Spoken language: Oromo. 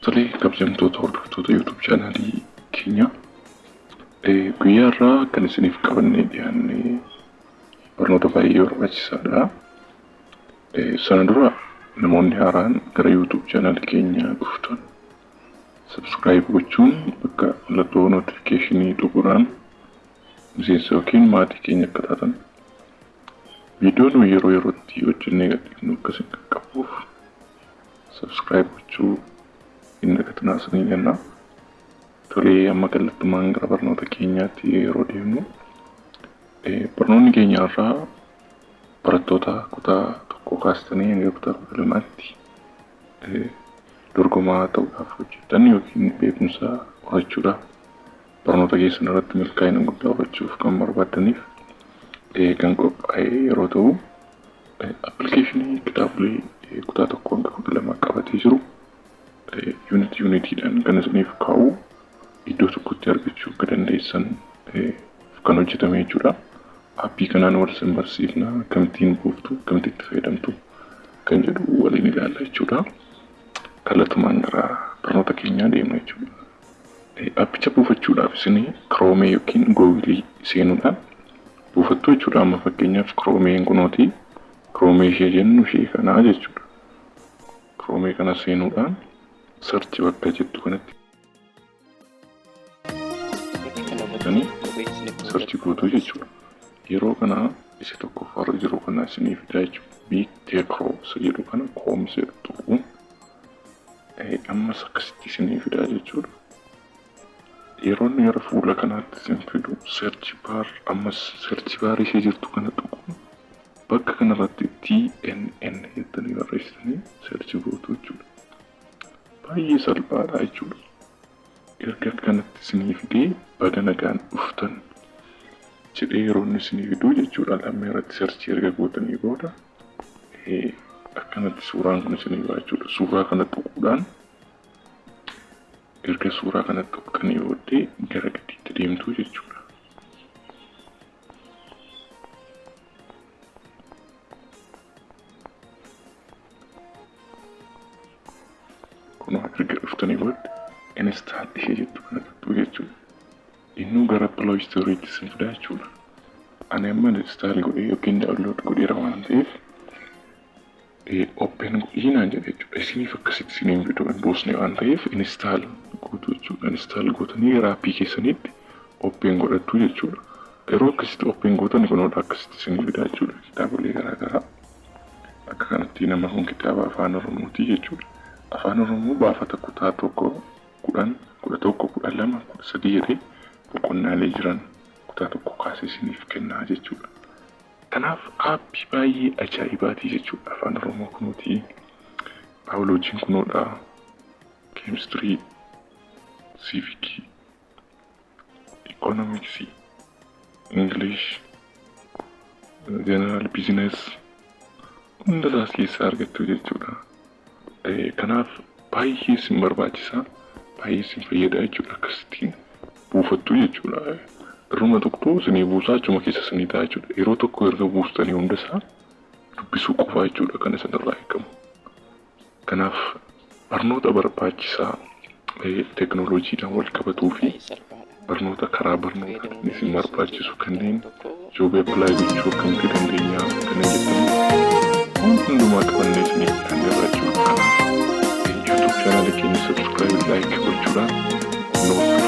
Tolee, kabajamtoota hordoftoota YouTube chaanaalii keenya, guyyaa irraa kan isiniif qabannee dhiyaanne barnoota baay'ee barbaachisaadha. Sana dura namoonni haaraan gara YouTube chaanaalii keenyaa dhuftan subscribe gochuun bakka mallattoo notifiikeeshinii tuquudhaan miseensa yookiin maatii keenya akka taatan, viidiyoo nu yeroo yerootti hojjennee gadhiifnu akka isin qaqqabuuf subscribe gochuu hin dagatinaa isiniin jenna. Tolee, amma kallattumaan gara barnoota keenyaatti yeroo deemnu, barnoonni keenya irraa barattoota kutaa 1 kaastanii hanga kutaa 12tti dorgomaa ta'uudhaaf hojjetan yookiin beekumsa horachuudhaaf, barnoota keessan irratti milkaa'ina guddaa horachuuf kan barbaadaniif kan qophaa'e yeroo ta'u, appilikeeshinii kitaabolee kutaa 1 hanga 12 qabatee jiru yuunitii yuunitiidhaan kan isiniif kaa'u iddoo tokkotti argachuu akka dandeessan kan hojjetame jechuudha. Aappii kanaan wal isin barsiifna, akkamittiin buuftu, akkamitti itti fayyadamtu kan jedhu waliin ilaalla jechuudha. Kallattumaan gara barnoota keenyaa deemna jechuudha. Aappicha buufachuudhaaf isin Kiroomee yookiin Googilii seenuudhaan buufattu jechuudha. Amma fakkeenyaaf Kiroomeen kunooti. Kiroomee ishee jennu ishee kanaa jechuudha. Kiroomee kana seenuudhaan search bakka jettu kanatti search gootu jechuudha. Yeroo kana isa tokkoffaarra jiru kana isinii fidaa jechuudha. Big Tekro isa jedhu kana koomsa jedhu tuquun ammas akkasitti isinii fidaa jechuudha. Yeroo inni gara fuula kanaatti isin fidu, search bar, ammas search bar ishee jirtu kana tuquun bakka kanarratti TNN jettanii barreessitanii search gootu jechuudha. Baay'ee salphaadha jechuudha. Erga kanatti isinii fidee, baga nagaan dhuftan jedhee yeroo inni isinii fiduu jechuudha. Lammii irratti search erga gootanii booda akkanatti suuraan kun isinii ba'a jechuudha. Suuraa kana tuquudhaan, erga suuraa kana tuqxanii booddee gara gadiitti deemtu jechuudha. Kunoo erga dhuftanii booddee install ishee jettu kana tuqxu jechuudha. Innuu gara Play Storeetti isin fida jechuudha. Ani amma install godhee yookiin download godheera waan ta'eef open godhii naan jedha jechuudha. Isiniif akkasitti isiniin fiduu hin buusne waan ta'eef install gootu jechuudha. Install gootanii gara aappii keessaniitti open godhattu jechuudha. Yeroo akkasitti open gootan kunoodha akkasitti isinii fida jechuudha. Kitaabolee garaa garaa akka kanatti nama kun kitaaba Afaan Oromooti jechuudha. Afaan Oromoo baafata kutaa 1, 10, 11, 12, 13 jedhee boqonnaalee jiran kutaa 1 kaasee isiniif kennaa jechuudha. Kanaaf aappii baay'ee ajaa'ibaati jechuudha. Afaan Oromoo kunooti. Baayoloojiin kunoodha. Keemistirii, siivikii, ikoonomiksii, English, general business hunda isaas keessaa argattu jechuudha. Kanaaf baay'ee isin barbaachisa. Baay'ee isin fayyada jechuudha. Akkasittiin buufattu jechuudha. Irruma tokko isinii buusaa, achuma keessa isinii ta'a jechuudha. Yeroo tokko erga buustanii hunda isaa dubbisuu qofaa jechuudha kan isinirraa eegamu. Kanaaf barnoota barbaachisaa teekinooloojiidhaan wal qabatuu fi barnoota karaa barnootaatiin isin barbaachisu, kanneen job apply gochuu akkamitti dandeenya kanneen jettanii hundumaa qabannee isiniif dhiyaanneerra jechuudha. Kanaaf YouTube chaanaalii keenya subscribe, like gochuudhaan nu